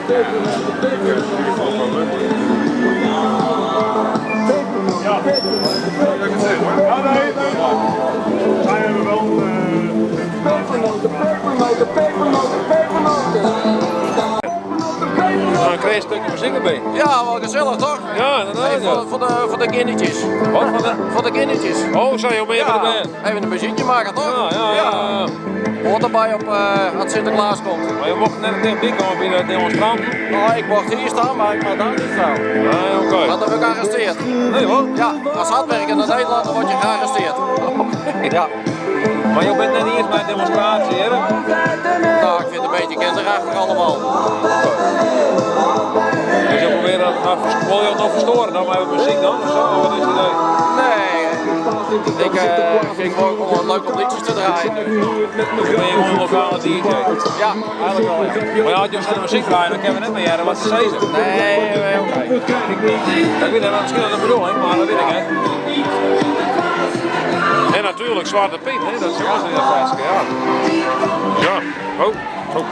Dan krijg je een stukje muziek erbij. Ja, wel gezellig toch? Ja, inderdaad. Hey, ja. voor de kindertjes. Wat van de... Voor de kindertjes. Oh, zou je mee voor de band? Even een muziekje maken toch? Ja. Hoort erbij op als Sinterklaas komt. Maar je mocht net dichtbij komen bij de demonstranten. Nou, ik mocht hier staan, maar ik mag daar niet staan. Nee, oké. Dat heb ik gearresteerd. Nee hoor. Ja, als hardwerker in Nederland dan word je gearresteerd. Ja. Maar je bent net eerst bij een demonstratie, hè? Nou, ik vind het een beetje kinderachtig allemaal. Dus je probeert dat, nou, wil je dat nog verstoren dan met muziek dan of zo? Wat is het idee? Nee, ik vind het gewoon gewoon leuk om liedjes te draaien. Dus ben je gewoon een lokale DJ. Ja, eigenlijk wel. Ja. Maar ja, als je de muziek draait, dan kunnen we net meer jaren wat ze zeggen. Nee, nee, oké. Ik weet het, misschien dat de bedoeling, maar dat weet ik hè. En natuurlijk Zwarte Piet, hè? Dat is ook weer een feestje, ja. Ja, oh, oh.